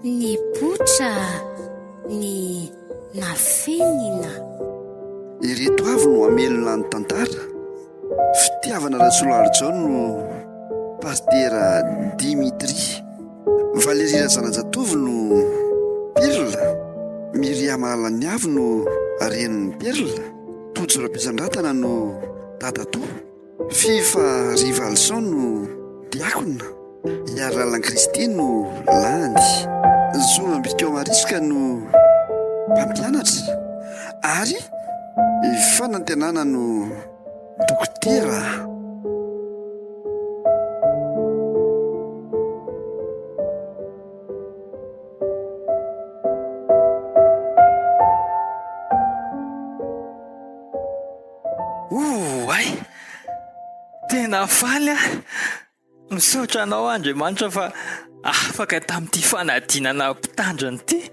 Nipoitra ny nafenina. Ireto avy no hamelona ny tantara, Fitiavana Rasolarijaona no Pasitera Dimitri, Valérie Razanajatovo no Perla, Myriam Alaniavo no renin'i Perla, Tojo Rabesandratana no dadatoa, Fifa Rivalson no diakona, Iaralalan Kristy no landy, Zo Ambikao Mariska no mpampianatra ary i Fanantenana no dokotera. Oay! Tena faly aho! Misaotra anao Andriamanitra fa afaka tamin'ity fanadinana mpitandrina ity.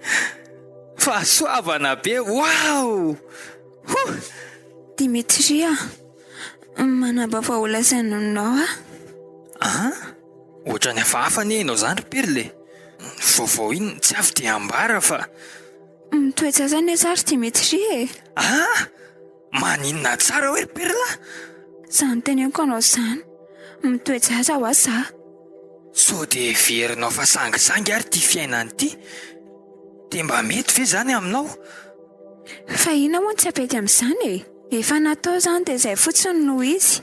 Fahasoavana be! Wow! Huh! Dimitri a! Manam-baovao holazaina aminao aho. An? Ohatran'ny hafahafa anie ianao izany ry Perle e! Vaovao inona? Tsy avy dia ambara fa. Mitoe-jaza anie za ry Dimitri e! Ah! Maninona tsara hoe ry Perla? Izany teneniko anao izany. Mitoe-jaza hoa za. Sao dia heverinao fa sangisangy ary ity fiainana ity? Dia mba mety ve izany aminao? Fa inona moa no tsy hampety amin'izany e? Efa natao izany dia izay fotsiny no izy.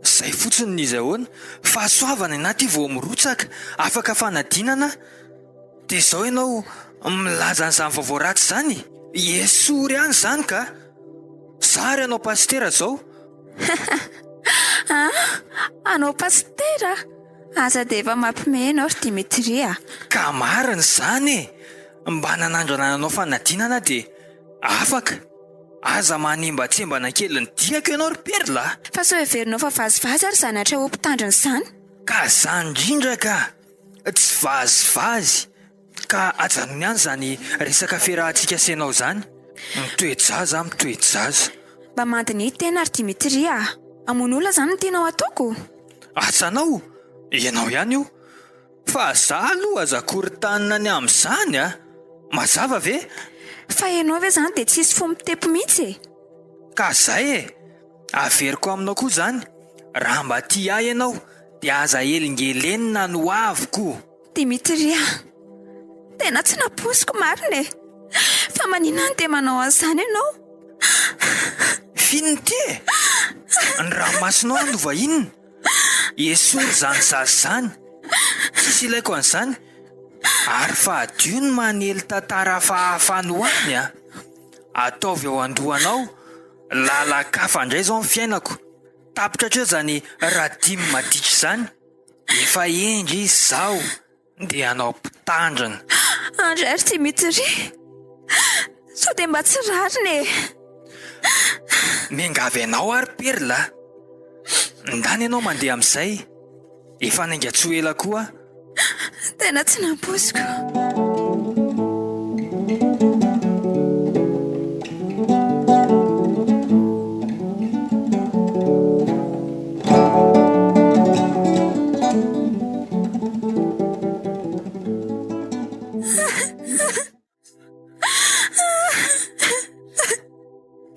Izay fotsiny no izy ahoana? Fahasoavana ianà ity vao mirotsaka, afaka fanadinana. Dia izao ianao milaza an'izany vaovao ratsy izany e? Esory any izany ka! Za ary hanao pasitera izao. Ah! Hanao pasitera? Aza dia efa mampime ianao ry Dimitri a! Ka marina izany e! Mba nanandrana nanao fanadinana aho dia afaka. Aza manembatsembana kely ny diako ianao ry Perla a! Fa sao heverinao fa vazivazy ary izany hatreo ho mpitandrina izany? Ka izany indrindra ka! Tsy vazivazy ka ajanony any izany resaka fiarahantsika sy ianao izany. Mitoe-jaza aho mitoe-jaza. Mba mandiniha tena ry Dimitri a! Hamono olona izany no tianao hataoko? Asanao? Ianao ihany io. Fa za aloha aza korontanina ny amin'izany a! Mazava ve? Fa ianao ve izany dia tsisy fo mitepo mihitsy e? Ka zay e! Averiko aminao koa izany, raha mba tia ahy ianao dia aza elingelenina ny ho aviko. Dimitri a! Tena tsy nampoiziko marina e! Fa maninona no dia manao an'izany ianao? F'inona ity e? Ny ranomasonao hanova inona? Esory izany zaza izany! Tsisy ilaiko an'izany! Ary fadio ny manely tantara hafahafa any ho any a! Ataovy ao an-dohanao, lalan-kafa indray izao ny fiainako. Tapitra hatreo izany Radim maditra izany. Efa hendry izy izao dia hanao mpitandrina. Andry ary Dimitri, sao dia mba tsy rariny e! Miangavy anao ary Perla a! Ndana ianao mandeha amin'izay. Efa hanainga tsy ho ela koa aho. Tena tsy nampoiziko.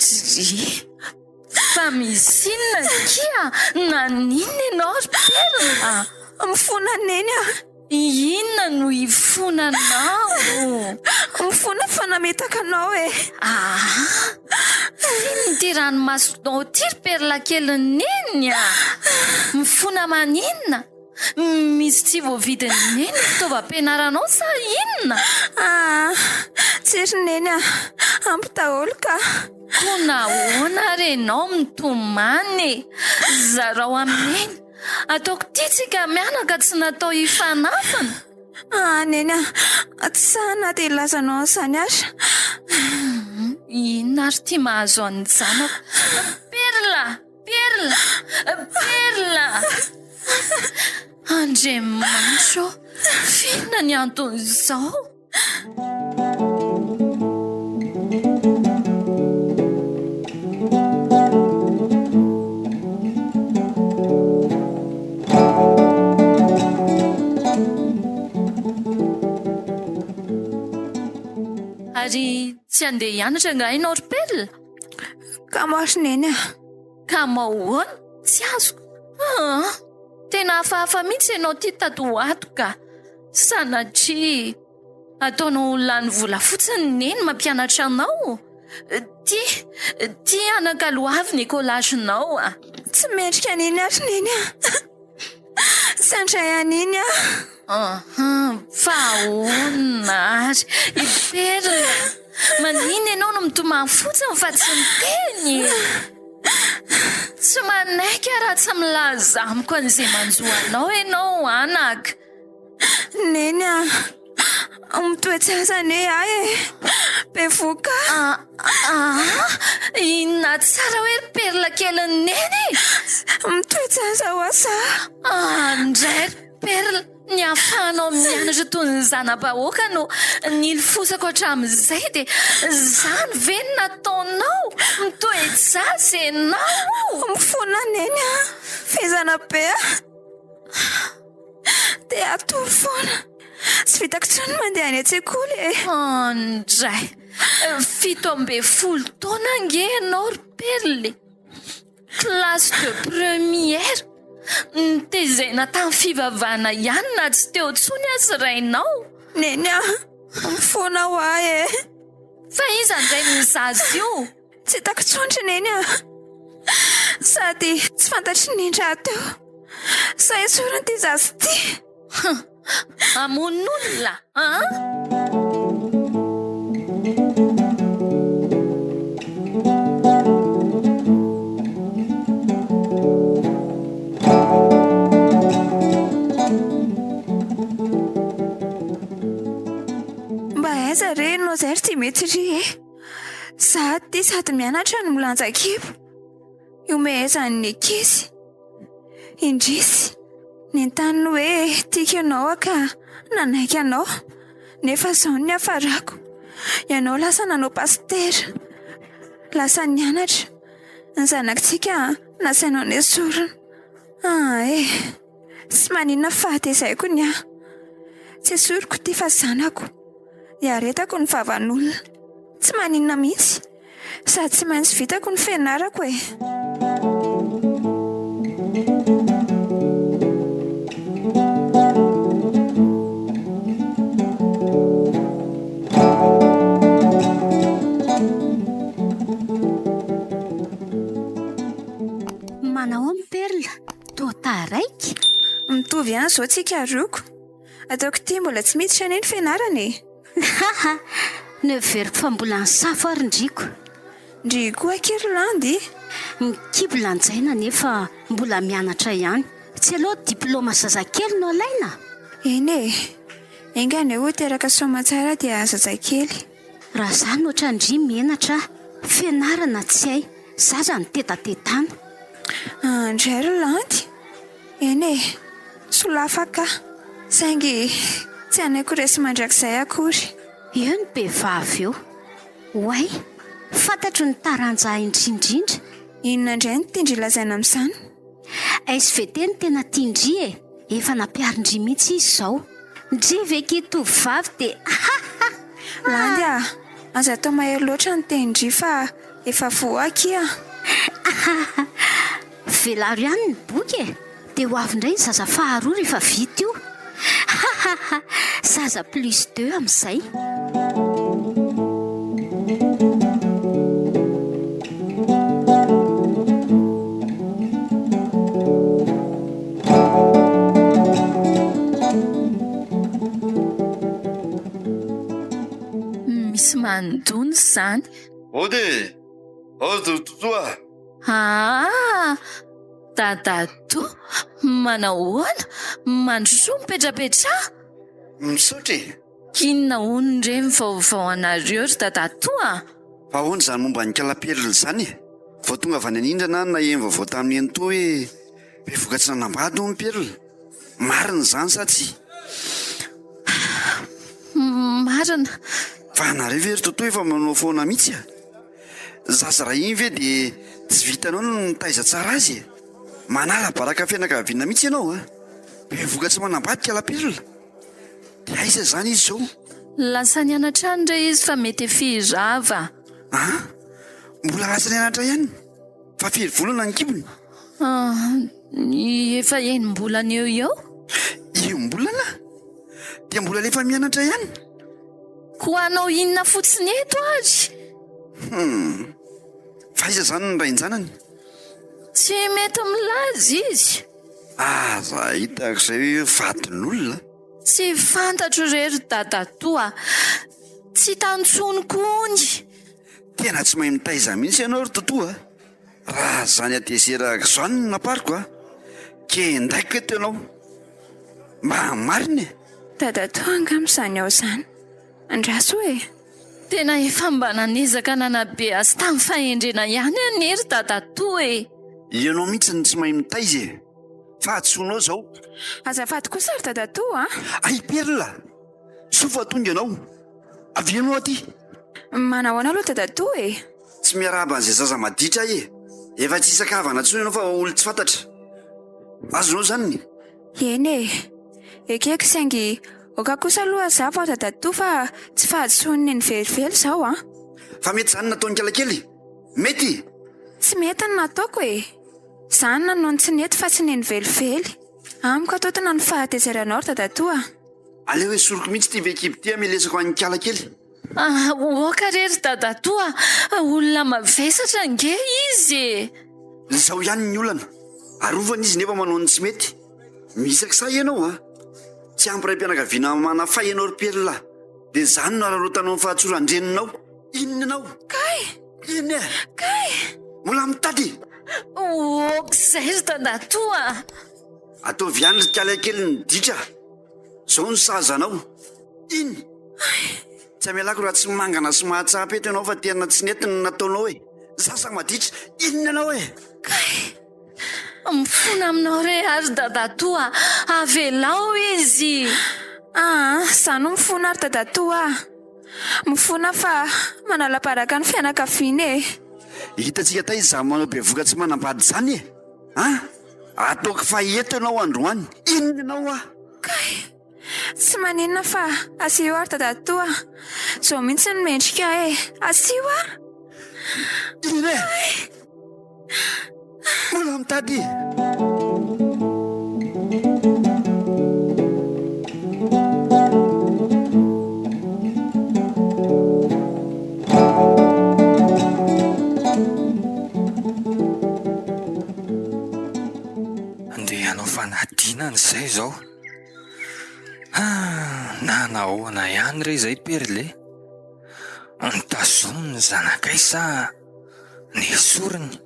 Dry, fa misy inona akia? Naninona ianao ry Perla? Mifona Neny a! Inona no ifonanao? Mifona fa nametaka anao e! Aa! F'inona ity ranomasonao ity ry Perla kelin'i Neny a? Mifona maninona? Misy tsy voavidin'i Neny ny fitaovam-pianaranao sa inona? Aa! Tsy ry Neny a! Ampy daholo ka! Koa nahoana ary ianao mitomany e? Zarao amin'i Neny. Ataoko ity tsika mianaka tsy natao hifanafina. Aa Neny a! Tsy sahy na dia hilaza anao an'izany aza. Inona ary ity mahazo an'ny zanako? Perla! Perla! Perla! Andriamanitra ô! F'inona ny anton'izao? Ary tsy handeha hianatra angaha ianao ry Perla? Kamo aho ry Neny a! Kamo ahoana? Tsy azoko. Aa! Tena hafahafa mihitsy ianao ity tato ho ato ka! Sanatria ataonao ho lany vola fotsiny Neny mampianatra anao? Ty, ty anaka aloavy ny écolage-nao a! Tsy mendrika an'iny aho ry Neny a! Tsy handray an'iny aho. Aha, fa ahoana ary? I Perla, maninona ianao no mitomany fotsiny fa tsy miteny e? Tsy manaiky aho raha tsy milaza amiko an'izay manjo anao ianao anaka. Neny a! Mitoe-tsaza anie ahy e! Bevohoka aho. Aa! Inona tsara hoe ry perla kelin'i Neny e? Mitoe-tsaza hoa za. Andray ry perla, ny ahafahanao mianatra toy ny zana-bahoaka no nilofosako hatramin'izay dia izany ve no nataonao? Mitoe-tsaza ianao! Mifona Neny a! Vizana be aho. Te hatory foana. Tsy vitako intsony ny mandeha any an-tsekoly e. Andray! 17 taona ange ianao ry Perle e! Classe de première! Notezaina tamin'ny fivavahana ihany na tsy teo intsony aza rainao. Neny a! Mifona ho ahy e! Fa iza indray no zaza io? Tsy hitako intsony ry Neny a! Sady tsy fantatry Neny rahateo. Sa esoriny ity zaza ity? Hum! Hamono olona an! Mba aiza re ianao izay ry Dimitri e? Za aty sady mianatra no milanja kibo. Ihomehezan'ny ankizy. Indrisy, nentaniny hoe tiako ianao aho ka nanaiky anao. Nefa izao no niafarako. Ianao lasa nanao pasitera. Lasa nianatra. Ny zanakitsika nasainao nesorina. Ah eh! Tsy maninona fa tezaiko ny ahy. Tsy esoriko ity fa zanako. Iaretako ny vavan'olona. Tsy maninona mihitsy. Sady tsy maintsy vitako ny fianarako e. Manahoana Perla? Toa taraiky? Mitovy ihany izao tsika roko. Ataoko ity mbola tsy miditra anie ny fianarana e! Haha! Noheveriko fa mbola nisafo ary ndriko. Ndry koa akia ry Landy! Ny kibo lanjaina nefa mbola mianatra ihany. Tsy aleo diplaoma zazakely no alaina? Eny e! Enga anie ho teraka soamantsara dia zazakely. Raha za no ohatran-dry menatra aho. Fianarana tsy hay, zaza no tetatetana. Ndray ry Landy! Eny e! Solafaka aho. Saingy tsy hanaiko resy mandrakizay akory. Eo ny behivavy eo. Oay! Fantatro ny taranja indrindrindra. Inona indray no tian-dry lazaina amin'izany? SVT no tena tian-dry e! Efa nampiharin-dry mihitsy izy izao. Ndry ve ki tovovavy dia hahaha! Landy a! Aza atao mahery loatra ny tenin-dry fa efa voa akia. Hahaha! Velaro ihany ny boky e! Dia ho avy indray ny zaza faharoa rehefa vita io. Hahaha! Zaza plus deux amin'izay. Misy mandona izany. Ody e! Ody ry Totoa a! Aa! Dadatoa, manahoana? Mandrosoa mipetrapetraha! Misaotra e! Inona hono re ny vaovao anareo ry dadatoa a? Fa ahoana izany momba an'i Kala Perle izany e? Vao tonga avy any anindrana aho naheno vaovao tamin'i Nenitoa hoe bevoka tsy nanambady hono Perle. Marina izany sa tsia? Marina. Fa nareo ve ry Totoa efa manao foana mihitsy a? Zaza iray iny ve dia tsy vitanao ny mitaiza tsara azy e? Manala baraka fianakaviana mihitsy ianao a! Bevoka tsy manambady Kala Perle. Dia aiza izany izy izao? Lasa nianatra any re izy fa mety efa hirava. An! Mbola lasa nianatra ihany? Fa firy volana ny kibony? Efa enim-bolana eo eo. Enim-bolana? Dia mbola alefa mianatra ihany? Koa hanao inona fotsiny eto ary? Hum! Fa aiza izany ny rain-janany? Tsy mety milaza izy. Aza hitako izay hoe vadin'olona. Tsy fantatro re ry dadatoa a! Tsy hitany intsony koa ony. Tena tsy mahay mitaiza mihitsy ianao ry Totoa a! Raha izany hatezerako izany no nampariko a! Kendaiko eto ianao. Mba marina e! Dadatoa angamba izany ao izany. Andraso e! Tena efa mba nanezaka nanabe azy tamin'ny fahendrena ihany anie ry dadatoa e! Ianao mihitsy no tsy mahay mitaiza e! Fahadisoanao izao. Azafady kosa ry dadatoa a! Ay Perla! Soa fa tonga ianao. Avia ianao aty. Manahoana aloha dadatoa e! Tsy miarahaba an'izay zaza maditra ahy e! Efa tsy isan-kavana intsony ianao fa olon-tsy fantatra. Azonao izany ny. Eny e! Ekeko saingy oka kosa aloha hazava aho dadatoa fa tsy fahadisoan'i neny velively izao an! Fa mety izany nataon'ikalakely? Mety? Tsy mety ny nataoko e! Izany nanao ny tsy nety fa tsy neny velively. Amiko atotona ny fahatezeranao ry dadatoa a! Aleo esoriko mihitsy ity vehikibo ity hamelezako an'ikalakely. Aoka re ry dadatoa a! Olona mavesatra ange izy e! Izao ihany ny olana, arovana izy nefa manao ny tsy mety. Mihisaky sahy ianao a! Tsy ampy raim-pianakaviana manafay ianao ry Perla, dia izany no araraotanao ny fahatsoran-dreninao. Inona ianao? Kay! Inona e? Kay! Mbola mitady? Aoka izay ry dadatoa a! Ataovy ihany ry kalakely ny ditra, izao no sahaza anao. Iny! Tsy amelako raha tsy mangana sy mahatsapa eto ianao fa tena tsy nety ny nataonao e! Zaza maditra, inona ianao e? Kay! Mifona aminao re ary dadatoa a! Avelao izy! Aa, za no mifona ry dadatoa a! Mifona fa manala baraka ny fianakaviana e! Hitantsika taiza izany manao bevoka tsy manambady izany e! An! Ataoko fa eto ianao androany, inona ianao a? Kay! Tsy maninona fa asio ary dadatoa a! Zao mihitsy no mendrika ahy e! Asio a! Inona e? Mbola mitady e! Andeha hanao fanadinana izay izao. Ah, na nahoana ihany re izay Perle? Notazominy ny zanakay sa nesoriny?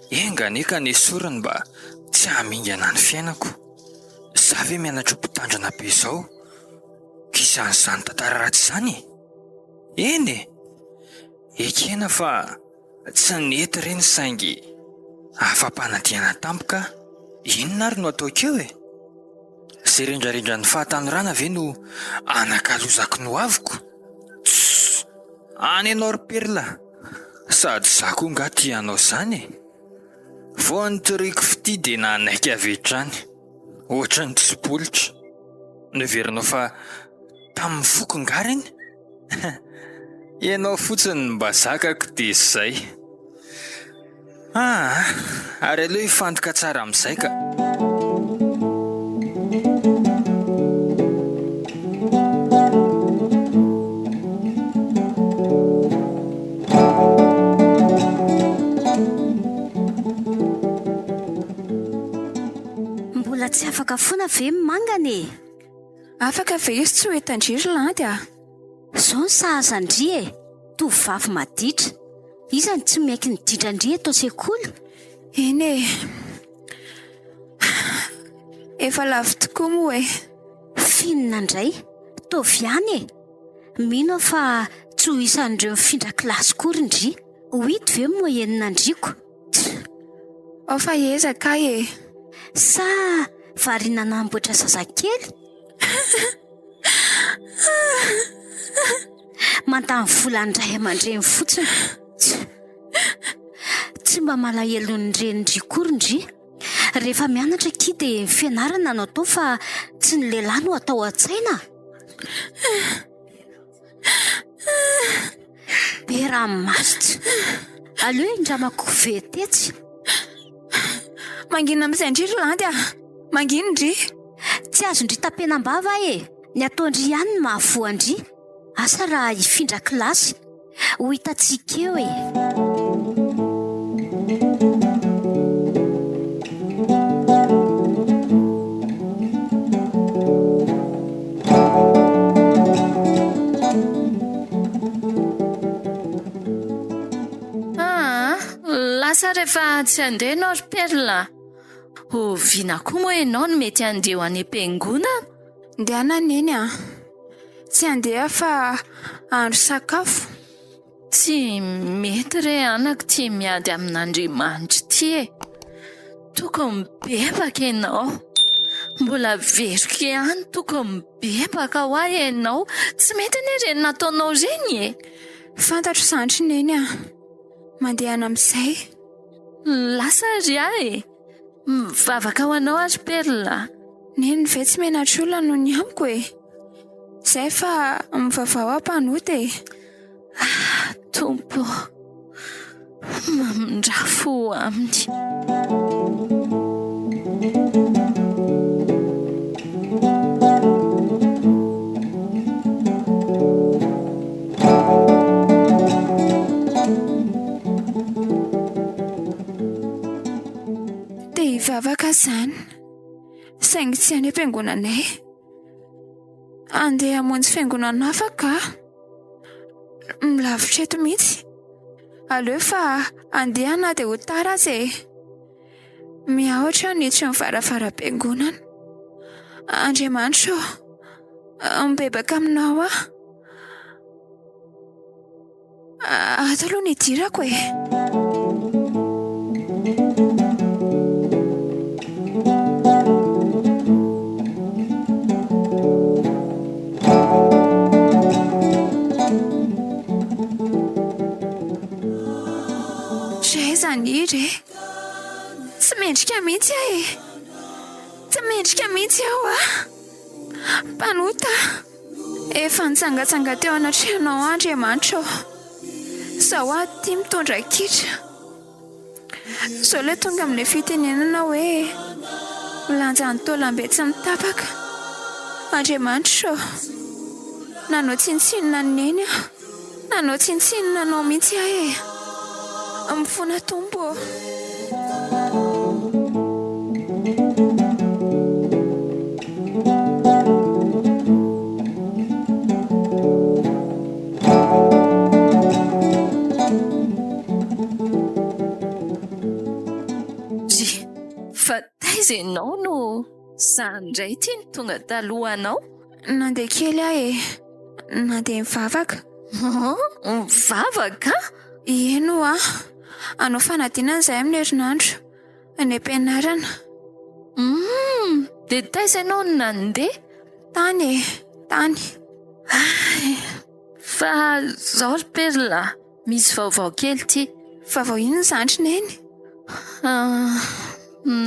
Enga anie ka nesoriny mba tsy hahamingana ny fiainako. Za ve mianatra ho mpitandrina be izao? K'isan'izany tantara ratsy izany e? Eny e! Ekena fa Tsy nety ireny saingy afa-panadihana tampoka inona ary no ataoko eo e? Izay rendrarendran'ny fahatanorana ve no anakalozako ny hoaviko? Tssss! Any ianao ry Perla! Sady izaho koa angaha tia anao izany e! Vao nitoriako fitia dia nanaiky avy hatrany, ohatran'ny tsipolitra. Noheverinao fa tamin'ny foko angaha ireny? Ianao fotsiny no mba zakako dia izay. Aa, ary aleo hifantoka tsara amin'izay ka. Mbola tsy afaka foana ve ny mangana e? Afaka ve izy tsy ho entan-dry ry Landy a? Zao ny sahaza an-dry e! Tovovavy maditra. Iza no tsy miaiky ny ditran-dry eto an-tsekoly? Eny e! Efa lavo tokoa moa e! F'inona indray? Taovy ihany e! Mino aho fa tsy ho isan'ireo mifindra kilasy koa ry ndry. Ho hita ve ny moyenne ndriko? Tch! Ao fa hiezaka aho e! Sa variana nanamboatra zazakely? Mandany vola ny ray aman-dreny fotsiny. Tch! Tsy mba malahelo ny renin-dry akory ndry. Rehefa mianatra akia dia ny fianarana no atao fa tsy ny lehilahy no atao an-tsaina. Be ranomaso. Aleo indramako kofehy tetsy. Mangina amin'izay ndry ry Landy a! Mangina ndry. Tsy azon-dry tapenam-bava e! Ny ataon-dry ihany no mahavoa an-dry. Asa raha hifindra kilasy. Ho hitantsika eo e! Aa, lasa rehefa tsy handeha ianao ry Perla. Oviana koa moa ianao no mety handeha ho any am-piangonana? Ndehana Neny a! Tsy handeha fa hahandro sakafo. Tsy mety re anaka ity miady amin'Andriamanitra ity e! Tokony mibebaka ianao. Mbola averiko ihany, tokony mibebaka hoa ianao. Tsy mety anie ireny nataonao ireny e! Fantatro izany ry Neny a! Mandehana amin'izay. Lasa ry ahy e! Mivavaka ho anao aho ry Perla a! Neny ve tsy menatr'olona noho ny amiko e! Zay fa mivavaha ho mpanota e! Ah Tompo ô! Mamindrà fo aminy. Te hivavaka izany, saingy tsy any am-piangonanay. Andeha hamonjy fiangonana hafa ka. Lavitra eto mihitsy. Aleo fa andeha na dia ho tara aza e. Miahotra ny hiditra ny varavaram-piangonana. Andriamanitra ô, mibebaka aminao aho. Ato aloha ny hidirako e. Aiza ny hira e? Tsy mendrika mihitsy aho e. Tsy mendrika mihitsy aho a. Mpanota aho. Efa nitsangatsanga teo anatrehanao aho Andriamanitra ô. Izao aho ity mitondra kitra. Izao ilay tonga amin'ilay fitenenana hoe milanja ny taolam-be tsy mitapaka. Andriamanitra ô. Nanao tsinontsinona an'i Neny aho. Nanao tsinontsinona anao mihitsy aho e. Mifona Tompo ô. Ry, fa taiza ianao no za indray ity no tonga talohanao? Nandeha kely aho e, nandeha nivavaka. Mivavaka? Eny ho'a, hanao fanadinana izahay amin'ny herinandro, any am-pianarana. Humm, dia taiza ianao no nandeha? Tany e, tany. Hay, fa izao ry Perla a, misy vaovao kely ity. Vaovao inona izany ry Neny?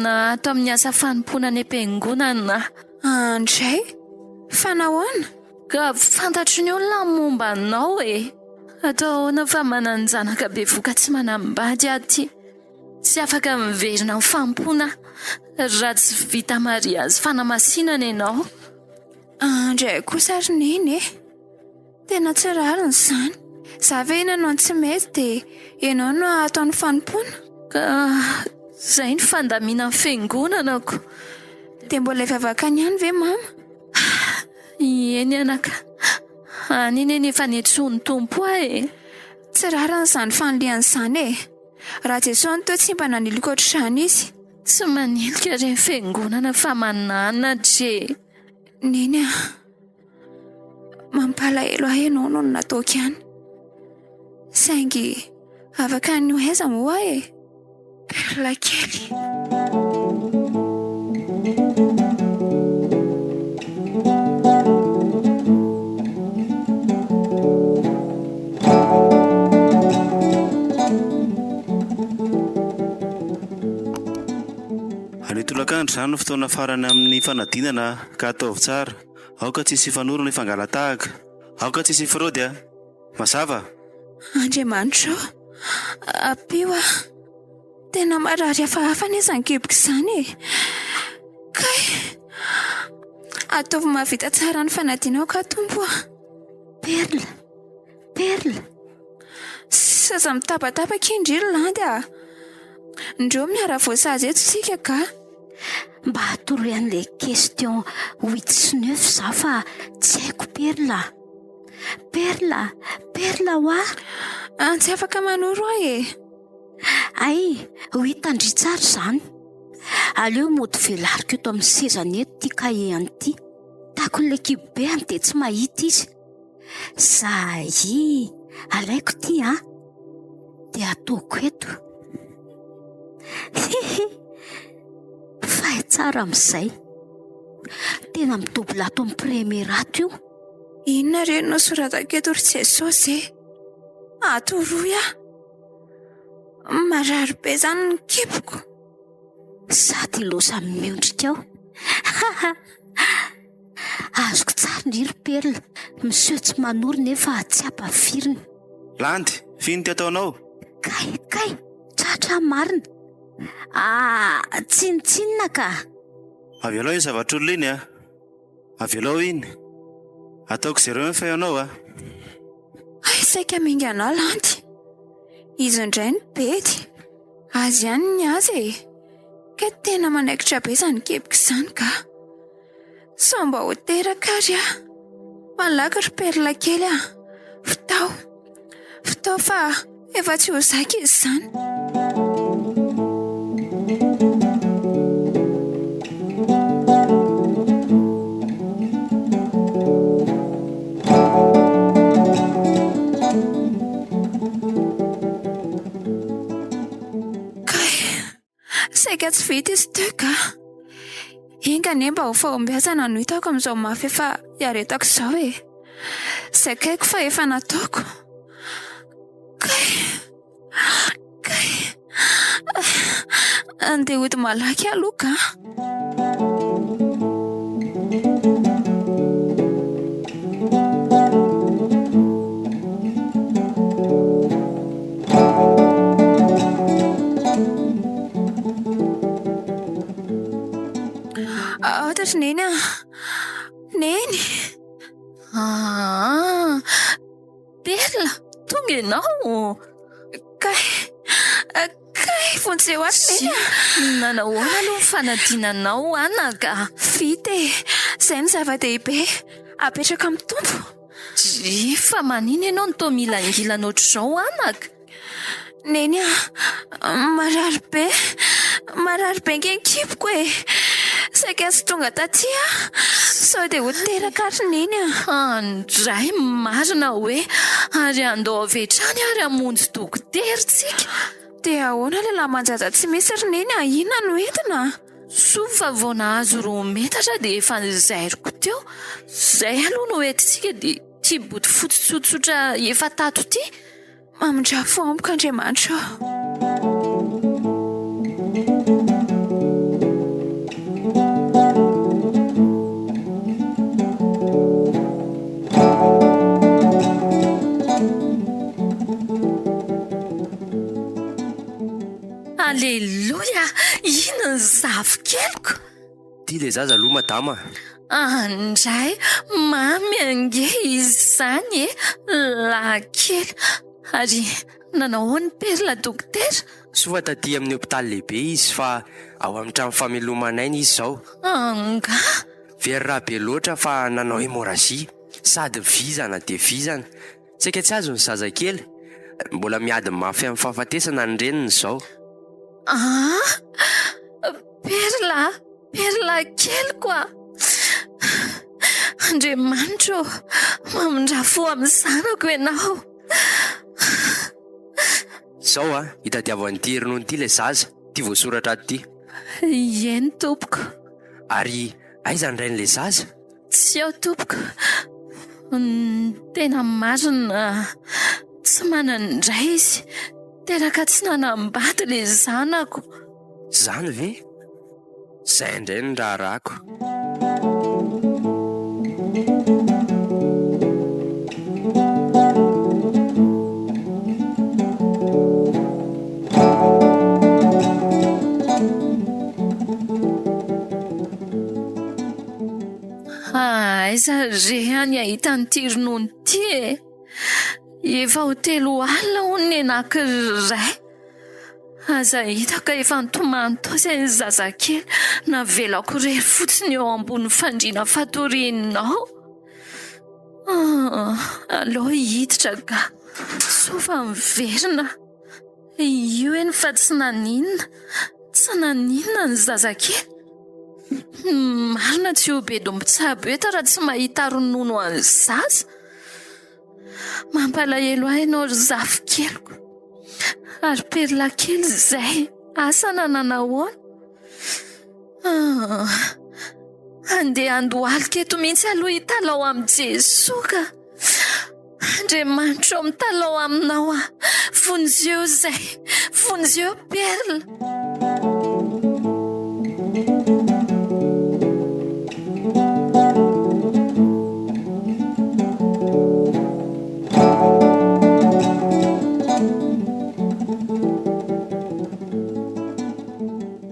Ato amin'ny asa fanompoana any am-piangonana aho. Andray, fa nahoana? Ka fantatry ny olona ny momba anao e! Atao ahoana fa manan-janaka bevoka tsy manambady aho ity. Tsy afaka miverina amin'ny fanompoana aho raha tsy vita mariazy fanamasinana ianao. Andray kosa ry Neny e! Tena tsy rariny izany. Za ve nanao ny tsy mety dia ianao no ato amin'ny fanompoana? Ka izay ny fandaminan'ny fiangonana ko. Dia mbola hivavaka any ihany ve mama? Eny anaka, any anie ny efa niantsoan'ny Tompo ahy e. Tsy rariny izany fanilihana izany e. Raha Jesoa no teo tsy mba nanilika ohatr'izany izy. Tsy manilika re ny fiangonana fa mananatra e. Neny a. Mampalahelo ahy ianao noho ny nataoko ihany. Saingy afaka ny ho aiza moa aho e? Perla kely. Anio tolakandro izany no fotoana farany amin'ny fanadinana ka ataovy tsara. Aoka tsy hisy hifanoro na hifangala-tahaka. Aoka tsy hisy hifraody a! Mazava? Andriamanitra ô! Ampio aho. Tena marary hafahafa anie izany kiboko izany e! Kay! Ataovy mahavita tsara ny fanadinako aho Tompo a! Perle! Perle! Zaza mitabataba akia ndry ry Landy a! Ndreo miara-voasazy eto isika ka! Mba atoroy an'ilay question huit sy neuf za fa tsy haiko Perle a! Perle a! Perle hoa! Tsy afaka manoro aho e! Hay, ho hitan-dry tsara izany. Aleo mody velariko eto amin'ny sezany eto ity kahie an'ity. Takon'ilay kibobeany dia tsy mahita izy. Zay! Alaiko ity an! Dia ataoko eto. Hihi! Fay tsara amin'izay. Tena midouble ato amin'ny premier ato io. Inona re no nosoratako eto ry Jesosy e? Atoroy aho. Marary be izany ny kiboko. Sady loza miondrika ao. Haha! Azoko tsara ndry ry Perla, miseho tsy manoro nefa tsy ampafirina. Landy, f'ino ty ataonao? Kay, kay, tratra aho marina. Ah, tsinontsinona ka. Avelao iny zavatr'olona iny a. Avelao iny. Ataoko jereo ny feonao a. Hay saika miainga anao Landy. Izy indray no bedy. Azy ihany ny azy e. Kay tena manaikitra be izany keboka izany ka. Sao mba ho teraka ary aho. Malaky ry perla kely a. Vitao. Vitao fa efa tsy ho zaka izy izany. Kay, saika tsy vita izy teo ka. Enga anie mba ho fahombiazana no hitako amin'izao mafy efa iaretako izao e. Zakaiko fa efa nataoko. Kay, kay. Andeha hody malaky aloha ka. Aotra ry Neny a! Neny! Aa! Perla, tonga ianao! Kay! Kay, vonjeo ahy ry Neny a! Nanahoana aloha ny fanadinanao anaka? Vita e! Izay no zava-dehibe. Apetraka amin'ny Tompo. Drii, fa manina ianao no toa mihilangilana ohatr'izao anaka? Neny a, marary be, marary be ange ny kiboko e! Saika tsy tonga taty aho, sao dia ho teraka ary Neny a! Andray, marina hoe, ary andao avy hatrany ary hamonjy dokotera tsika. Dia ahoana ilay lamban-jaza tsy misy ry Neny a, inona no entina? Soa fa vao nahazo roa metatra dia efa nozairiko teo. Izay aloha no entintsika dia ity bodofotsy tsotsotra efa tato ity. Mamindrà fo amiko Andriamanitra ô. Aleloia! Iny ny zafikeliko! Ty le zaza aloha madama a! Andray, mamy ange izy izany e! Lahy kely! Ary nanao ahoana i Perla dokotera? Soa fa taty amin'ny hopitaly lehibe izy fa ao amin'ny trano fameloman'aina izy izao. Angaha? Very rà be loatra fa nanao hémorragie, sady vizana dia vizana. Saika tsy azo ny zazakely. Mbola miady mafy amin'ny fahafatesana ny reniny izao. Ah! Perla! Perla keliko a! Andriamanitra ô! Mamindrà fo amin'ny zanako ianao. Izao a, itadiavo an'ity ronono ity ilay zaza, ity voasoratra ato ity. Eny tompoko. Ary aiza ny rain'ilay zaza? Tsy ao tompoko. Ny tena marina, tsy manan-dray izy. Teraka tsy nanambady ilay zanako. Izany ve? Izay indray no raharahako. re aho ny hahita an'ity ronono ity e! Efa ho telo alina hono ny anankiray. Aza hita ka efa nitomany tao izay ny zazakely navelako irery fotsiny eo ambony fandriana fatorianao. Ah, aleo hiditra ka. Soa fa miverina. Io eny fa tsy naninona. Tsy naninona ny zazakely. Marina tsy ho be dombon-tsabo eto raha tsy mahita ronono an'ny zaza. Mampalahelo ahy ianao ry zafikeliko. Ary perla kely izay, asa na nanahoana. Ah, andeha handohalika eto mihitsy aloha hitalao amin'i Jesoa ka. Andriamanitra ô, mitalao aminao aho. Vonjeo izay, vonjeo Perla.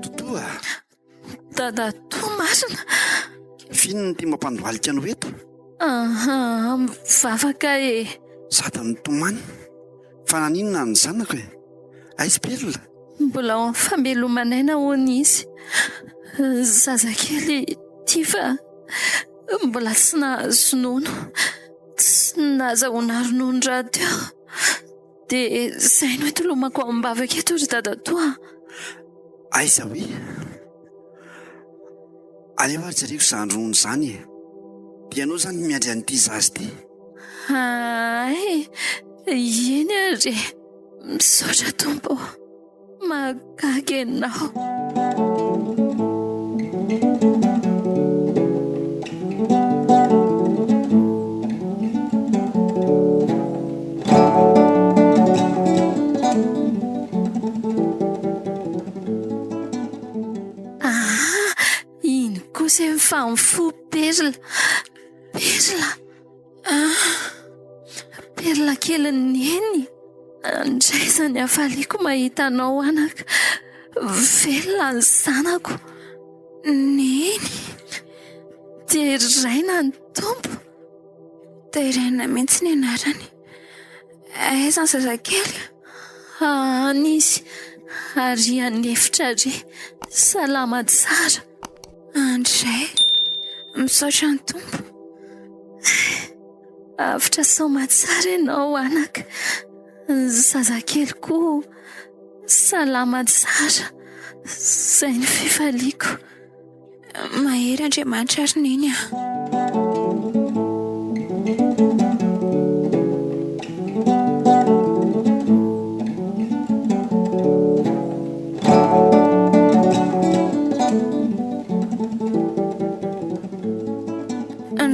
Totoa a! Dadatoa marina! F'inona ity mampandohalika anao eto? Aha, mivavaka e! Sady mitomany. Fa naninona ny zanako e? Aiza Perla? Mbola ao amin'ny fameloman'aina hono izy. Zazakely ity fa mbola tsy nahazo nono. Tsy nahazahoana ronono rahateo. Dia izay no itolomako am-bavaka eto ry dadatoa a! Aiza hoe? Aleo ary jereko izany ronono izany e! Dia ianao izany miandry an'ity zaza ity? Hay, eny ary e! Misaotra Tompo ô! Mahagaga ianao. Ah, iny kosa efa mifoha perla. Perla. Ah, perla kelin'i Neny. Andraiza ny hafaliako mahita anao anaka. Velona ny zanako. Neny. Deraina ny Tompo. Deraina mihitsy ny anarany. Aiza ny zazakely? Any izy, ary an'efitra ary. Salama tsara. Andray, misaotra ny Tompo. Avotra soamatsara ianao anaka. Ny zazakely koa salama tsara. Izay ny fifaliako. Mahery Andriamanitra ry Neny a!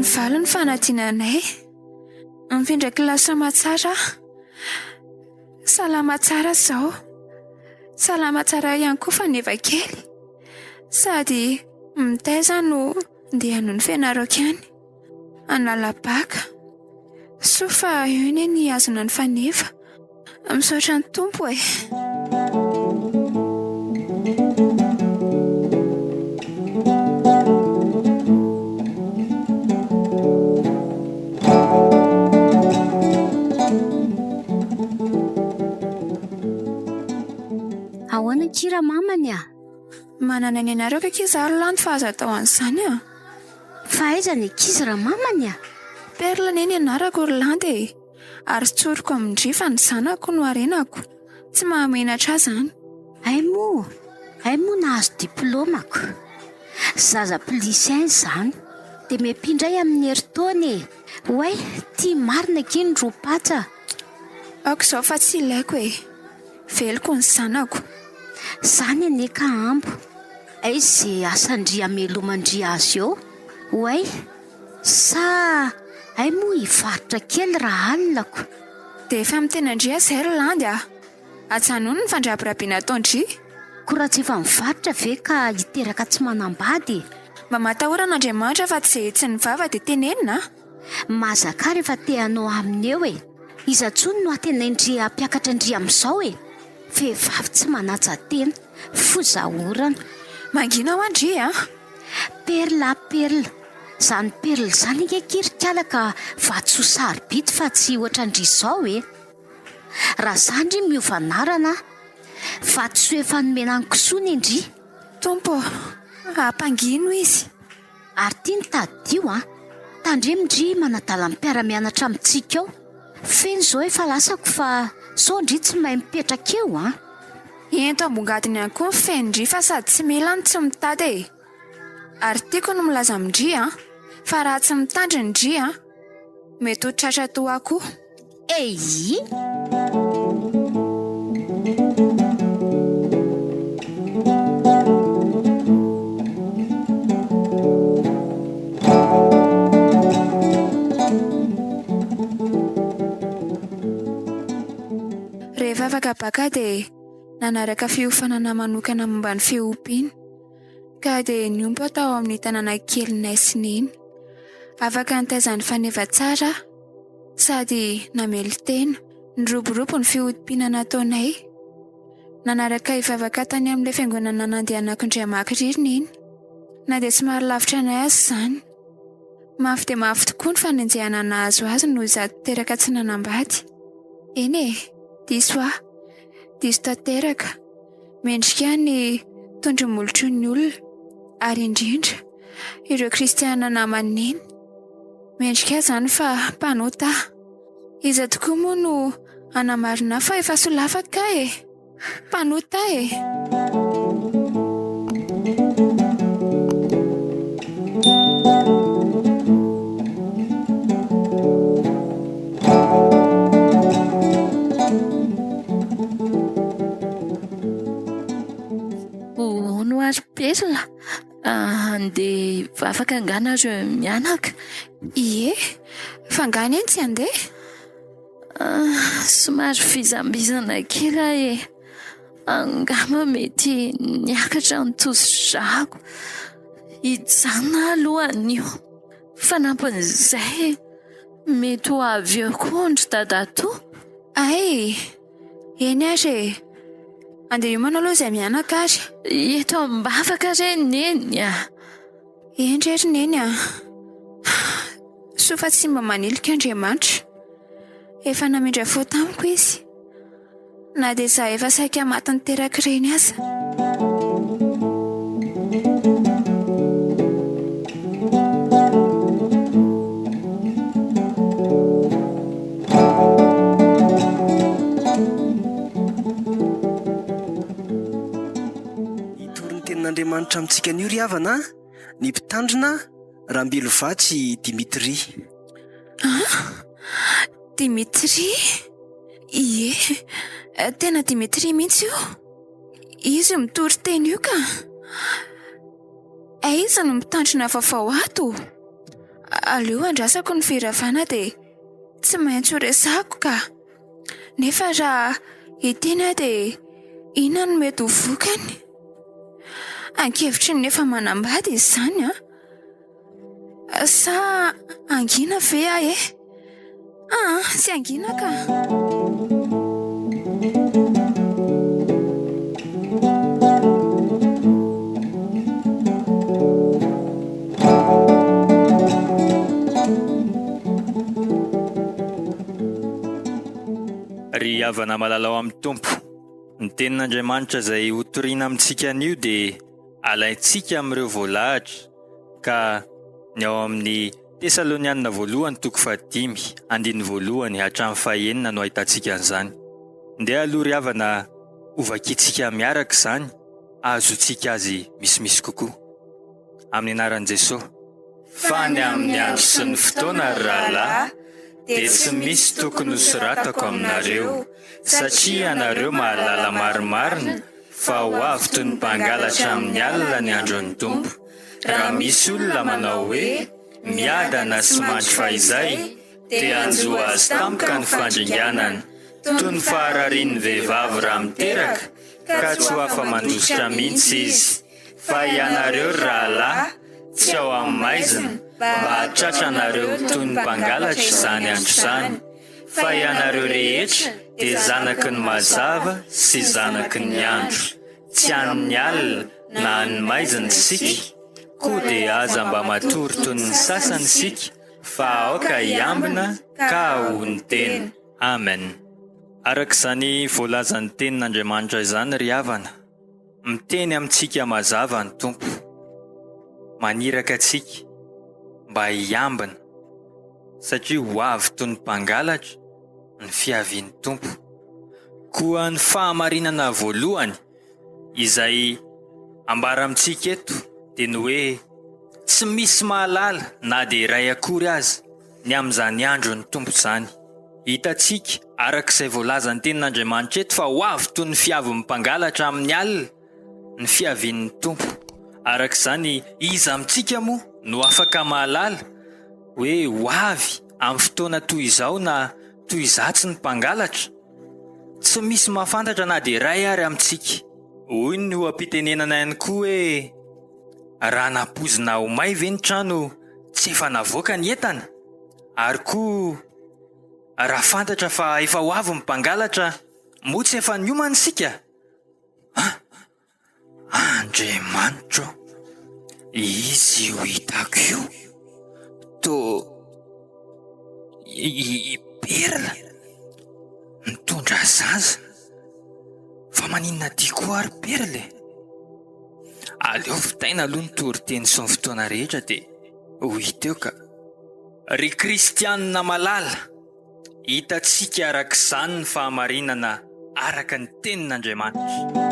Nivaly ny fanadinanay. Nifindra kilasy soamatsara aho. Salama tsara izao. Salama tsara ihany koa Faneva kely. Sady mitaiza no ndeha hanohy ny fianarako ihany. Hanala baka. Soa fa eo anie ny hihazona ny faneva. Misaotra ny Tompo e! Ahoana akia ramamany a? Manana ny anarako akia za ry Lanto fa aza atao an'izany a! Fa aiza ny ankizy ramamany a? Perle anie ny anarako ry Lanto e! Ary tsoriko amin-dry fa ny zanako no harenako. Tsy mahamenatra ahy izany. Hay moa, hay moa nahazo diplaomako. Zaza plus un izany. Dia miampia indray amin'ny herintaona e! Oay, tia marina akia ny roa patsa. Aoka izao fa tsy ilaiko e! Veloko ny zanako. Zany anie ka ambo. Aiza ze asan-dry hameloman-dry azy eo? Oay! Sa hay moa hivarotra kely raha alina ko? Dia efa miteny an-dry aho izay ry Landy a! Ajanony ny fandrabirabiana ataon-dry. Ko raha tsy efa mivarotra ve ka hiteraka tsy manambady e? Mba matahora an'Andriamanitra fa tsy izay hetsin'ny vava dia tenenina a! Mahazakà rehefa te hanao aminy eo e! Iza tsony no antenain-dry hampiakatra an-dry amin'izao e? Vehivavy tsy manaja tena, foza orana. Mangina hoa ndry a! Perla a perla! Izany perle izany ange akia ry kala ka vatosoa sarobidy fa tsy ohatran-dry izao e! Raha za ndry miova anarana a! Vatosoa efa nomena ny kisoa ne ndry. Tompo ô! Ampangino izy. Ary ty ny tadidio a! Tandremo ndry manadala ny mpiara-mianatra amintsika ao. Feno izao efa lasako fa sao ndry tsy mahay mipetraka eo a! Ento ambongadiny ihany koa ny feno-ndry fa sady tsy mila no tsy mitady e! Ary tiako ny milaza amin-dry an, fa raha tsy mitandrina ndry an, mety ho tratra toa ahy koa. Eyy! Rehefa afaka baka dia nanaraka fiofanana manokana momba ny fiompiana. Ka dia niompa tao amin'ny tanàna kelinay sy neny. Afaka nitaiza ny faneva tsara aho, sady namelon-tena. Niroborobo ny fiompiana nataonay. Nanaraka hivavaka tany amin'ilay fiangonana nandehanako indray maka irery neny, na dia somary lavitra anay aza izany. Mafy dia mafy tokoa ny fanenjehana nahazo azy noho izaho teraka tsy nanambady. Eny e, diso aho. Diso tanteraka. Mendrika ny tondro-molotry ny olona, ary indrindra ireo kristiana naman'i Neny. Mendrika ahy izany fa mpanota aho. Iza tokoa moa no hanamarina ahy fa efa solafaka aho e? Mpanota aho e! Hono ary Perla, handeha hivavaka angaha nareo mianaka? Ie, fa angaha anie no tsy handeha? Somary vizambizana kely aho e. Angamba mety niakatra ny tosi-drako. Hijanona aho aloha anio. Fanampin'izay, mety ho avy eo koa ndry dadatoa. Hay! Eny ary e! Andeha hiomana aloha izay mianaka ary. Eto am-bavaka re Neny a! Eny re ry Neny a! Soa fa tsy mba manilika Andriamanitra. Efa namindra fo tamiko Izy. Na dia izaho efa saika maty niteraka ireny aza. Hitory ny tenin'Andriamanitra amintsika anio ry havana ny mpitandrina Rambilovatsy Dimitri. An? Dimitri? Ie, tena Dimitri mihitsy io. Izy io mitory teny io ka. Aiza no mitandrina vaovao ato? Aleo andrasako ny firavana dia tsy maintsy ho resahako ka. Nefa raha hiteny aho dia inona no mety ho vokany? Ankevitry ny efa manambady izy izany an! Sa hangina ve aho e? Aa, tsy hangina ka. Ry havana malala ao amin'ny Tompo, ny tenin'Andriamanitra izay hotorina amintsika anio dia alaintsika amin'ireo voalahatra ka ny ao amin'ny Tesalonianina voalohany toko fahadimy andininy voalohany hatramin'ny fahenina no ahitantsika an'izany. Ndeha aloha ry havana hovakintsika miaraka izany hahazoantsika azy misimisy kokoa. Amin'ny anaran'i Jesoa. Fa ny amin'ny andro sy ny fotoana ry rahalahy dia tsy misy tokony hosoratako aminareo, satria ianareo mahalala marimarina fa ho avy toy ny mpangalatra amin'ny alina ny andron'ny Tompo. Raha misy olona manao hoe, Miadana sy mandry fahizay, dia hanjo azy tampoka ny fandringanana, toy ny fahararian'ny vehivavy raha miteraka, ka tsy ho afa-mandositra mihitsy izy. Fa ianareo, ry rahalahy, tsy ao amin'ny maizina, mba hahatratra anareo toy ny mpangalatra izany andro izany. Fa ianareo rehetra dia zanaky ny mazava sy zanaky ny andro. Tsy an'ny alina na an'ny maizina isika. Koa dia aza mba matory toy ny sasany isika fa aoka hiambina ka hahonon-tena. Amen. Araka izany voalazan'ny tenin'Andriamanitra izany ry havana, miteny amintsika mazava ny Tompo. Maniraka antsika mba hiambina satria ho avy toy ny mpangalatra ny fiavian'ny Tompo. Koa ny fahamarinana voalohany izay ambara amintsika eto dia ny hoe tsy misy mahalala na dia iray akory aza ny amin'izany andron'ny Tompo izany. Hitantsika araka izay voalazan'ny tenin'Andriamanitra eto fa ho avy toy ny fiavin'ny mpangalatra amin'ny alina ny fiavian'ny Tompo. Araka izany, iza amintsika moa no afaka mahalala hoe ho avy amin'ny fotoana toy izao na toy izatsy ny mpangalatra? Tsy misy mahafantatra na dia iray ary amintsika. Hoy ny oha-pitenenana ihany koa hoe, Raha nampoizina ho may ve ny trano tsy efa navoaka ny entana? Ary koa, raha fantatra fa efa ho avy ny mpangalatra, moa tsy efa niomana isika? An! Andriamanitro ô! Izy io hitako io toa i Perla mitondra zaza. Fa maninona aty koa ary Perla e? Aleo vitaina aloha ny toriteny sy ny fotoana rehetra dia ho hita eo ka. Ry kristianina malala! Hitantsika araka izany ny fahamarinana araka ny Tenin'Andriamanitra.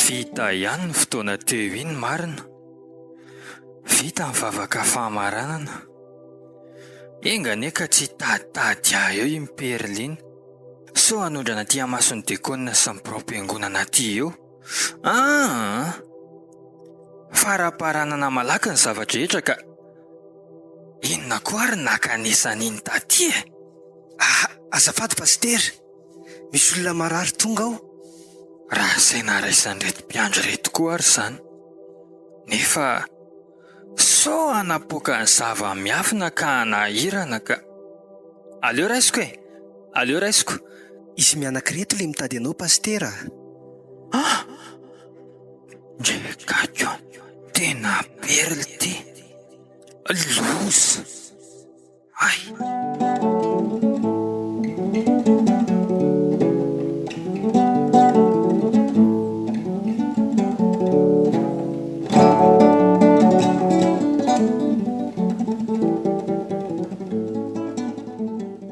Vita ihany ny fotoana teo iny marina. Vita ny vavaka fahamaranana. Enga anie ka tsy hitaditady ahy eo iny Perle iny. Sao hanondrana aty amason'ny dekona sy ny biraom-piangonana aty eo. Aa! Faramparanana malaky ny zava-drehetra ka. Inona koa ary nakanesana iny taty e? Ah, azafady Pasitera, misy olona marary tonga ao. Raha asaina raisan'ireto mpiandry ireto koa ary izany. Nefa Sao hanapoaka ny zava-miafina ka hanahirana ka. Aleo raisiko e! Aleo raisiko. Izy mianaka ireto le mitady anao Pasitera a! Ah! Ndry gaga, tena perle ty! Loza! Hay!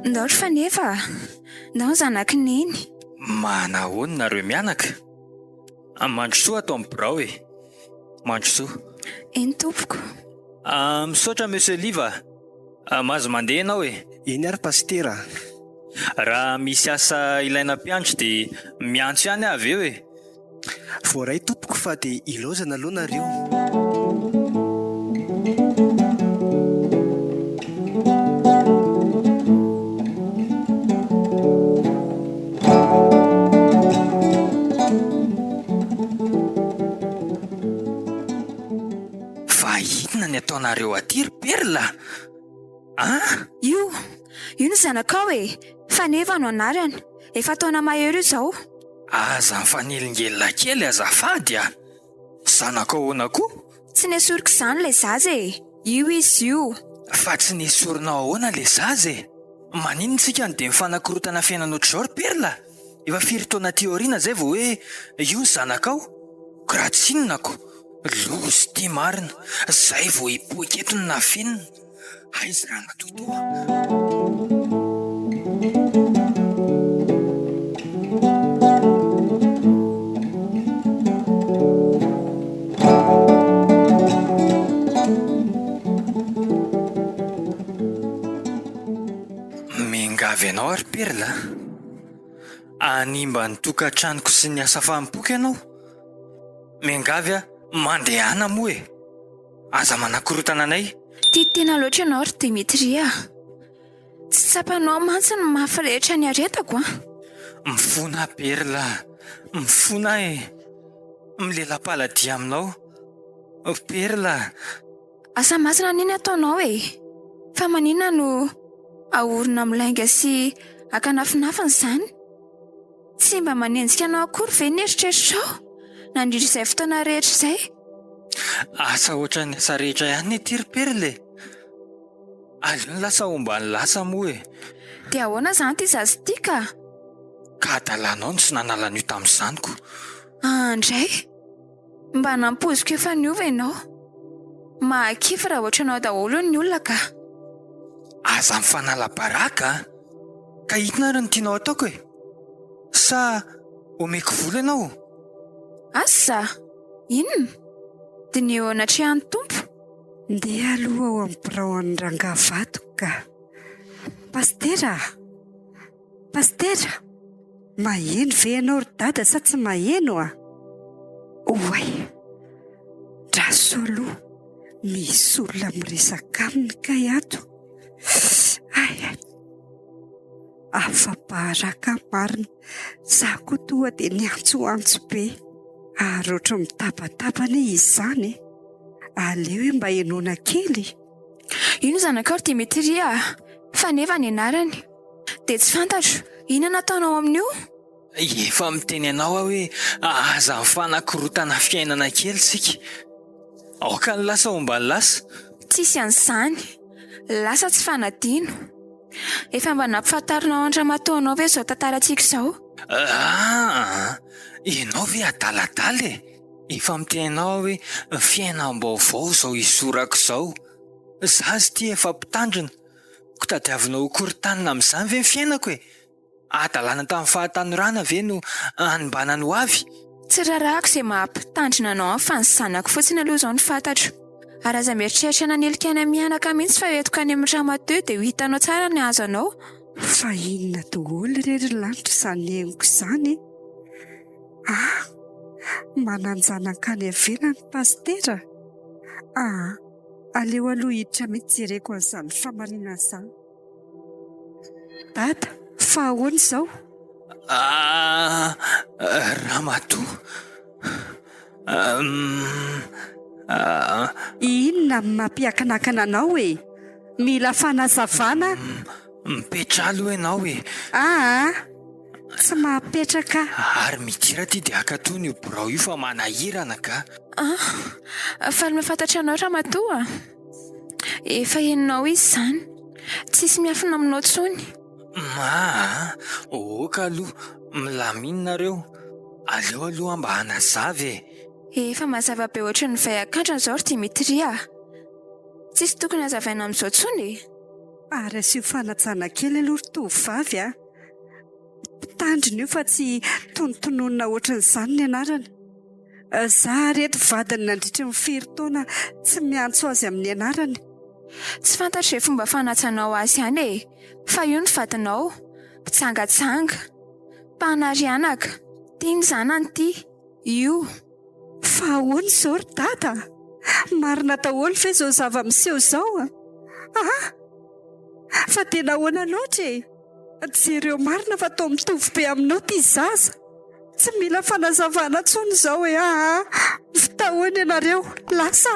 Ndao ry Faneva a! Ndao ny zanak'i Neny. Manahoana nareo mianaka? Mandrosoa ato amin'ny birao e! Mandrosoa. Eny tompoko. Misaotra Monsieur Liva a! Mahazo mandeha ianao e! Eny ary Pasitera a! Raha misy asa ilaina mpiandry dia miantso ihany aho avy eo e! Voaray tompoko fa dia ilaozana aloha nareo. Fa inona ny ataonareo aty ry Perla a? Io, io ny zanakao e! Faneva no anarany. Efa taona mahery io izao. Aza mifanelingelina kely azafady a! Zanako ahoana koa? Tsy nesoriko izany ilay zaza e! Io izy io. Fa tsy nesorinao ahoana ilay zaza e? Maninona isika no dia mifanakorotana fiainana ohatr'izao ry Perla? Efa firy taona aty aoriana izay vao hoe io ny zanakao? Ko raha tsy inona ko! Loza ity marina! Izay vao hipoaka eto ny nafenina! Aiza ramatoa toa? Miangavy anao aho ry Perla a! Hanimba ny tokantranoko sy ny asa fanompoako ianao. Miangavy aho, mandehana moa e! Aza manakorontana anay. Tia tena loatra ianao ry Dimitri a! Tsy tsapanao mantsy ny mafy rehetra niaretako an! Mifona aho Perla a! Mifona aho e! Milela-paladia aminao. Perla a! Asa masina anie ny ataonao e! Fa maninona no ahorona amin'ny lainga sy akanafinafina izany? Tsy mba manenjika anao akory ve ny eritreritrao nandritra izay fotoana rehetra izay? Asa ohatran'ny asa rehetra ihany ity ry Perle e! Aleo ny lasa homba ny lasa moa e! Dia ahoana izany ity zaza ity ka? Ka adalanao no tsy nanala an'io tamin'izany ko! Andray! Mba nampoiziko efa niova ianao. Mahakivy raha ohatranao daholo ny olona ka. Aza mifanala baraka a! Ka inona ary no tianao ataoko e? Sa omeko vola ianao? Asa! Inona? Diniho eo anatrehan'ny Tompo. Ndeha aloha ao amin'ny birao an'i Rangahy Vato ka. Pasitera a! Pasitera! Maheno ve ianao ry dada sa tsy maheno a? Oay! Ndraso aloha, misy olona miresaka aminy kay ato. Hay! Afa-baraka marina, za koa toa dia niantsoantso be. Ary ohatran'ny mitabataba anie izy izany e! Aleo hoe mba henoina kely. Io ny zanakao ry Dimitri a! Faneva ny anarany. Dia tsy fantatro, inona no ataonao amin'io? Efa miteny anao aho hoe aza mifanakorontana fiainana kely isika. Aoka ny lasa homba ny lasa. Tsisy an'izany. Lasa tsy fanadino. Efa mba nampifantarinao an-dramatoanao ve izao tantarantsika izao? Aa! Ianao ve adaladala e? Efa miteny anao aho hoe fiainam-baovao izao izorako izao. Za aza ity efa mpitandrina. Ko tadiavinao ho korontanina amin'izany ve ny fiainako e? Hadalana tamin'ny fahatanorana ve no hanimbana ny hoavy? Tsy raharahako izay maha mpitandrina anao any fa ny zanako fotsiny aloha izao no fantatro. Ary aza mieritreritra nanilika anay mianaka mihitsy fa entiko any amin'ny ramatoa dia ho hitanao tsara ny hahazo anao. Fa inona daholo re ry lanitra izany henoko izany e? Ah! Manan-janaka any ivelany Pasitera? Ah! Aleo aloha hiditra mihitsy jereko an'izany famarinana izany. Dada, fa ahoana izao? Ah, ramatoa. Ah. Inona no mampiakanakana anao e? Mila fanazavana. Mipetraha aloha ianao e. Aa, tsy mahapetraka aho. Ary midira aty dia akatony io birao io fa manahirana ka. Ah, faly mahafantatra anao ramatoa a. Efa henonao izy izany. Tsisy miafina aminao intsony. Aa, ok aloha, milamina nareo. Aleo aloha mba hanazava e. Efa mazava be ohatry ny vay an-kandrana izao ry Dimitri a. Tsisy tokony hazavaina amin'izao intsony e. Ary asio fanajana kely aloha ry tovovavy a. Mpitandrina io fa tsy tonontononina ohatran'izany ny anarany. Za ary eto vadiny nandritry ny firy taona tsy miantso azy amin'ny anarany. Tsy fantatro izay fomba fanajanao azy ihany e! Fa io ny vadinao, mpijangajanga, mpanary anaka, tia ny zanany ity, io. Fa ahoana izao ry dada a? Marina daholo ve izao zava-miseho izao a? Ah! Fa dia nahoana loatra e? Jereo marina fa toa mitovy be aminao ity zaza. Tsy mila fanazavana intsony izao e aa! Vitahoana ianareo, lasa!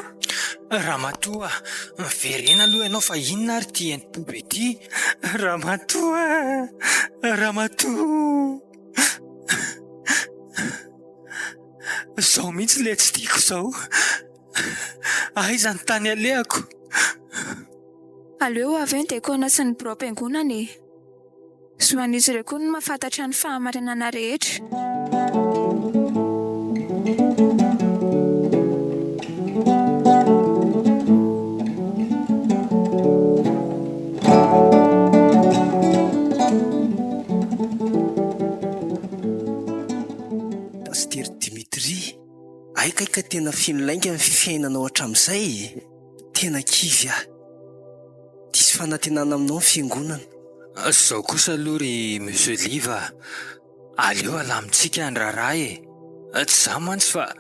Ramatoa, miverena aloha ianao fa inona ary ity entim-po be ity? Ramatoa a! Ramatoa! Izao mihitsy ilay tsy tiako izao. Aiza ny tany alehako? Aleo ho avy eo ny diakona sy ny biraom-piangonana e! Zo an'izy ireo koa ny mahafantatra ny fahamarinana rehetra. Pasitera Dimitri, hay kay ka tena feno lainga ny fiainanao hatramin'izay e! Tena kivy aho. Diso fanantenana aminao ny fiangonana. Zao kosa aloha ry Monsieur Liva a! Aleo alamintsika ny raharaha e! Tsy za mantsy fa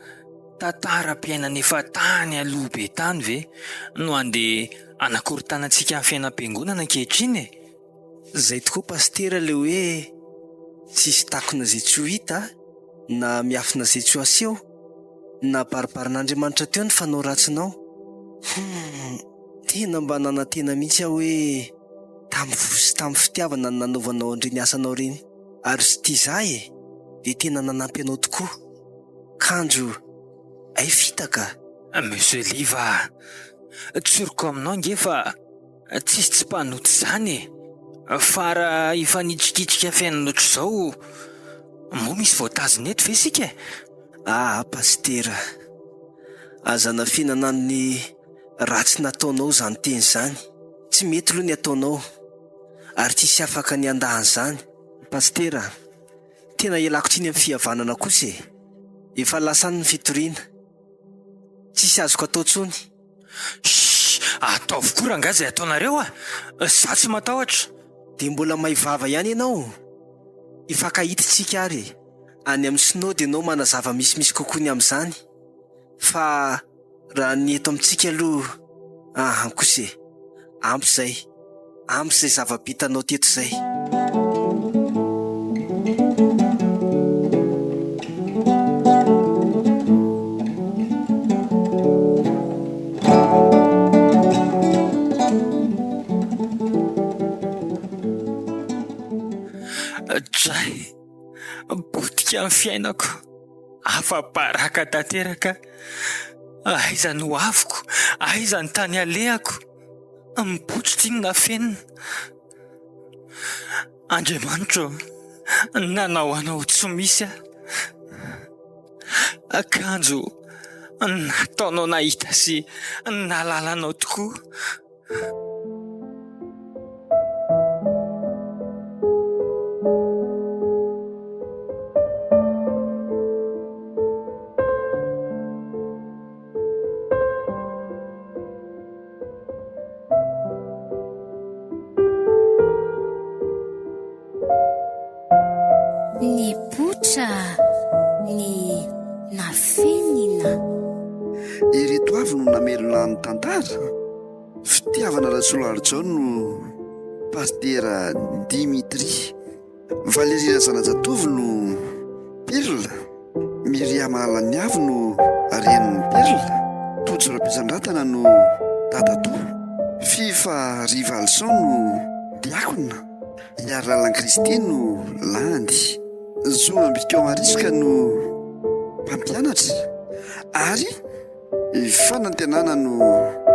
tantaram-piainana efa tany aloha be tany ve no andeha hanakorontanantsika ny fiainam-piangonana ankehitriny e! Zay tokoa Pasitera le hoe tsisy takona zay tsy ho hita na miafina zay tsy ho aseho. Nabaribarin'Andriamanitra teo ny fanao ratsinao. Humm, tena mba nanantena mihitsy aho hoe tamin'ny fo sy tamin'ny fitiavana no nanaovanao an'ireny asanao ireny. Ary ry Tiza e, dia tena nanampy anao tokoa. Kanjo, hay fitaka. Monsieur Liva a, tsoriko aminao ange fa tsisy tsy mpanota izany e! Fa raha hifanitrikitrika fiainana ohatr'izao, moa misy voatazona eto ve isika e? Aa Pasitera, aza anafenana ny ratsy nataonao izany teny izany. Tsy mety aloha ny ataonao, ary tsisy afaka ny handà an'izany. Pasitera, tena ialako tsiny amin'ny fihavanana kosa e! Efa lasa any ny fitoriana. Tsisy azoko atao tsony. Shh! Ataovy koa rangahy izay ataonareo a! Za tsy matahotra. Dia mbola may vava ihany ianao? Hifankahita isika ary e! Any amin'ny Synode ianao manazava misimisy kokoa ny amin'izany fa raha ny eto amintsika aloha ahan kosa e! Ampy izay, ampy izay zava-bitanao teto izay. Dray! Potika ny fiainako, afa-baraka tanteraka. Aiza no avoko, aiza ny tany alehako, mibotry ity ny nafenina. Andriamanitra ô, nanao anao tsy misy aho. Kanjo nataonao nahita sy nahalala anao tokoa. Nipoitra ny nafenina. Ireto avy no namelona ny tantara, Fitiavana Rasoloarijaona no Pasitera Dimitri, Valérie Razanajatovo no Perla, Myriam Lalaniavo no renin'i Perla, Tojo Rabesandratana no dadatoa, Fifa Rivalson no diakona, Iarilalan Kristy no landy, Zo Ambikao Mariska no mpampianatra ary Fanantenana no.